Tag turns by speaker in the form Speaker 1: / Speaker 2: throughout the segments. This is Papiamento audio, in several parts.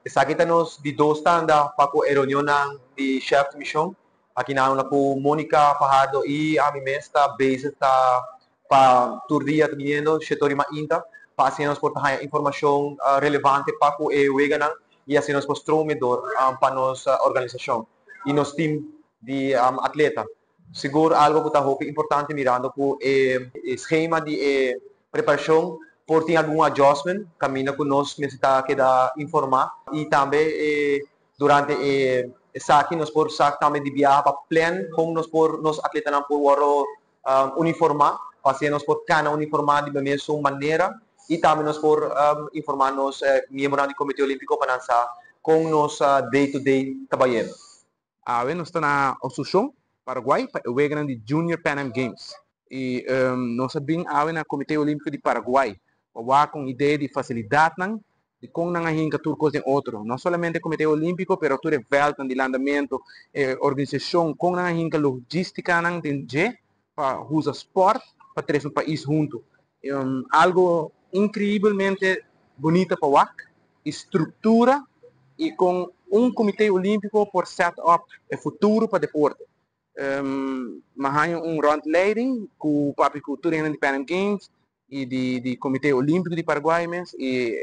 Speaker 1: Esaki ta nos di dos tanda pa ku e reunionnan di chef di mishon. Aki nan unda ku Monica Fajardo i ami mes ta bezig ta pa tur dia ta biniendo shetori mainta pa asina nos por ta haña informashon relevante pa ku e weganan i asina nos por stroom e dor pa nos organisashon i nos team di atleta. Sigur algo ku ta hopi importante mirando ku e schema di e preparashon por tin algun adjustment kaminda ku nos mester ta keda informá i tambe durante e esaki nos por sa tambe di biaha pa plan kon nos por nos atletanan por wòrdu uniformá pa asina nos por kana uniformá di mesun manera i tambe nos por informá nos miembronan di Komité Olímpiko pa nan sa kon nos day to day ta bayendo.
Speaker 2: Awe nos ta na Asunción, Paraguay, pa e weganan di Junior Pan Am Games. I nos a bin awe na Komité Olímpiko di Paraguay pa wak un idea di fasilidatnan di kon nan a hinka tur kos den otro. No solamente Komité Olímpiko, pero tur e vèltnan di landamentu, e organisashon, kon nan a hinka logístikanan den dje pa usa spòrt pa trese un pais huntu. Algo inkreibelmente bunita pa wak i struktura i kon un Komité Olímpiko por set up e futuro pa deporte. Mi a haña un rondleiding ku papia ku tur hende di Pan Am Games i di Komité Olímpiko di Paraguay mes i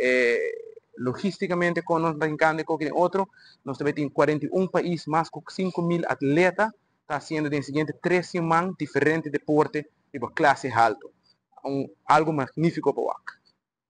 Speaker 2: logístikamente kon nos ta hinkando e koki den otro. Nos ta tin 41 pais, mas ku 5000 atleta ta hasiendo den siguiente 3 siman diferente deporte riba klase haltu. Algo magnífiko pa wak.